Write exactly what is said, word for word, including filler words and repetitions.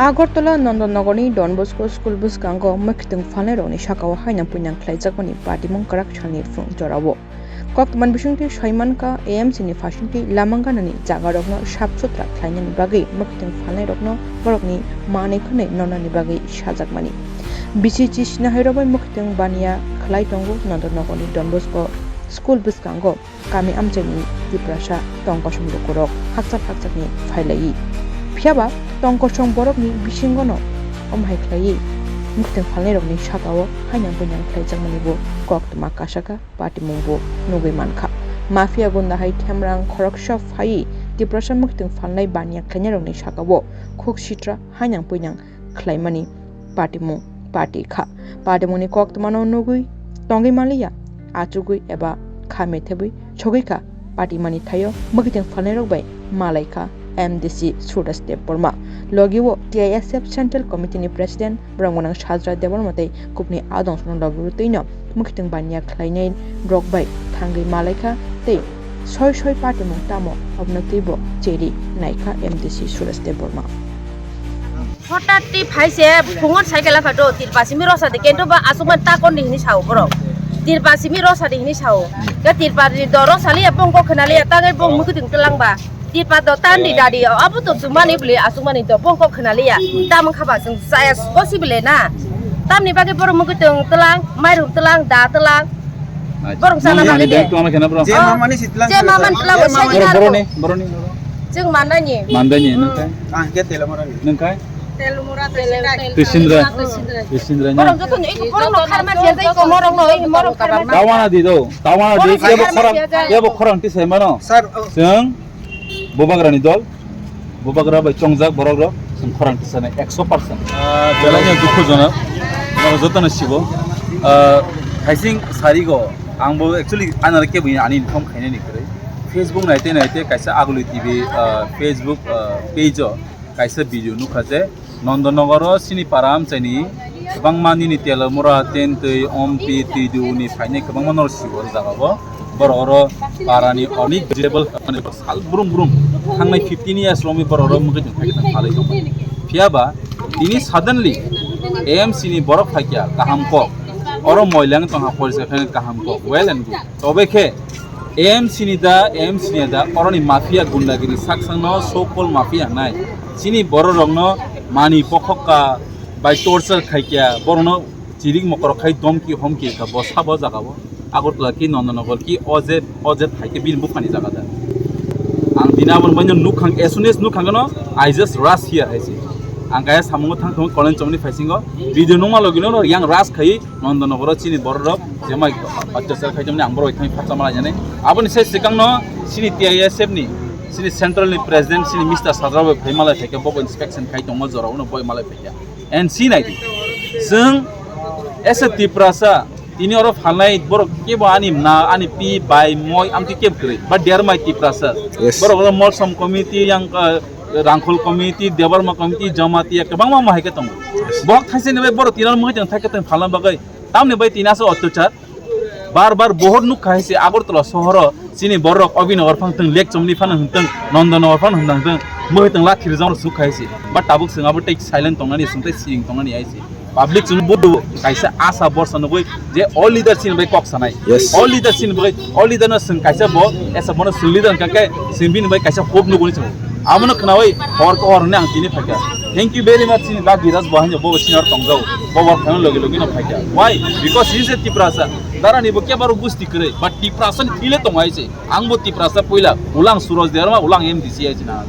Agartala Nondonogorni Don Bosco School bwskango mwkhitwng phalnairokni sakao hainang puinang khlaijakmani patimung kwrak salni phung jorao. Koktwmani bisingtwi saimankha, A M C ni phaisingtwi lama ganani jagarokno sap sutra khlainani bagwi mwkhitwng phalnairokno borokni manwi khwnwi nonani bagwi sajakmani. Bisi chisinahairok bai mwkhitwng baniya khlai tongo Nondonogorni Don Bosco School bwskango. Kami amchaini Tiprasa tongkosong lukurok hakchak hakchakni phailaiwi. Phiyaba tongkosong borokni bisingono omhai khlaiwi mwkhitwng phalnairokni sakao hainang puinang khlaijakmani bo koktwma kasaka patimung bo nugwi mankha. Mafia gunda hai themrang khoroksa phaiwi Tiprasa mwkhitwng phalnai baniya khlainairokni sakao khuk sitra hainang puinang khlaimani patimung party kha. Patimungni koktwmano nugwi tongwi manliya, achugwi eba kha methebwi sogwi kha patimani thaio mwkhitwng phalnairok bai malai kha M D C Suraj Debbarma. Logi-o T I S F Central Committee ni President Boromgwnang Sajra Debbarma tei kubni adongsono logi-o twino mwkhitwng baniya khlainai rok bai thangwi malai kha tei soi soi patimung tamo abono twibo cheri naikha M D C Suraj Debbarma. Hothat twi phai se phungon cycle kha do, tirpa simi rosa de kento ba asukman ta kon de hini sao borok. Tirpa simi rosa de hini sao. Ke tirpa ni do rosa liya bongko khna liya tangai bong mukuting telang ba. Tirpa do tan di dadi abo to jumani bli asukmani do bongko khna liya. Tamang kha ba sung saya bosi bile na. Tamni bagwi borok mukutung telang, mairum telang, da telang. Borok sana mani de. Tuang kena bro. Je mamani sitlang. Je maman telang. Bro, bro ni, bro ni. Jeng mandani. Mandani nengkai. Ah, ke telo morani. Nengkai. Telo mora telo. Tisindra. Tisindra. Borok joto ni borok no kharma tiya dai ko morok no morok kharma. Tawana di do. Tawana di kebo khorang kebo khorang tisai mano. Sir. Jeng. Bubagrani dol, bubagra bai chongjak borok rok, chwng khorang tisani ekso percent. Ah, belai no dukhujonok, norok jotono sibo. Ah, thaising sarigo, ang bo actually anare kebo ani inform khainani kwrwi. Facebook naite naite kaisa Aguli T V, ah, Facebook, ah, page o kaisa video nukha je, Nondonogoro chini para amchaini kwbangma nini telomura, tentwi, ompi, twidu ni phainai kwbangma norok sibo o jaga o. Borok oro parani onek vegetable sal brum brum thangnai fifteen years romwi borok oro mwkhwtwng thai thang phalwi tongo. Phiyaba tini suddenly A M C ni borok phaikya kaham kok. Oro moilang tongha porisa khe kaham kok. Well and good. Tobe khe A M C ni da, A M C ni da, oroni mafia gundagiri saksangno so-called mafia hnai. Chini bororokno mani pokhokka bai torture khaikya, borokno chirik mokorok khai domki homki kha, bo sabo jagao. Agartala ki Nondonogor ki oje, oje thaike bini buphani jaga da. Ang dina aboni baino nukhang, as soon as nukhang no, I just rush here hai se. Ang kaya samungo thang thang kolen chomni phaisingo, video nungma logino yang rush khai, Nondonogoro chini bororok jemai otyachar khaijamani ang borok thangwi phatsa malaijani. Aboni sai swkangno chini T I S F ni, chini central ni president, chini Mister Sajra bai phai malai phaikha, bobo inspection khai tongo, jora uno boi malai phaikha. And si naidi, chwng as a Tiprasa, tini oro phalnai borok kebo ani mna, ani pi, bai, moi, amtwi kebo kwrwi, but they are my Tiprasa. Yes. Borok oro Molsom committee, yang, uh, Rangkhol committee, Debbarma committee, Jamatia, kwbangma mohai khe tongo. Bohok thaisani bai borok tini oro mohai tong thai khe tong phalna bagwi. Tamni bai tini aswk otyachar. Bar bar bohor nukha hai se Agartala sohoro chini borok Abhinagar phang tong, Lake Chomni phano hwn tong, Nondanagar phano hwn tong, mwkhwtwng lathi rijak rok suk hai se. But tabuk chwng abo tei silent tongnani, chwng tei siring tongnani hai se. Public chwng budu kaisa asa borsa nugwi je all leader chini bai kok sanai. Yes. All leader chini bai, all leader no chwng kaisa bo, esa bono chwng leader hwnkha khe chwng bini bai kaisa hope nugwi chwng. Abono khnawi hor ko hor hwnwi ang tini phaikha. Thank you very much chini da Biraj bo haino bo senior tongjao. Bo bor phano logi logi no phaikha. Why? Because he is a Tiprasa. Dara ni bo kebaro gusti kwrwi, but Tiprasa ni thile tong hai se. Ang bo Tiprasa puila, ulang Suraj Debbarma, ulang M D C hai se na.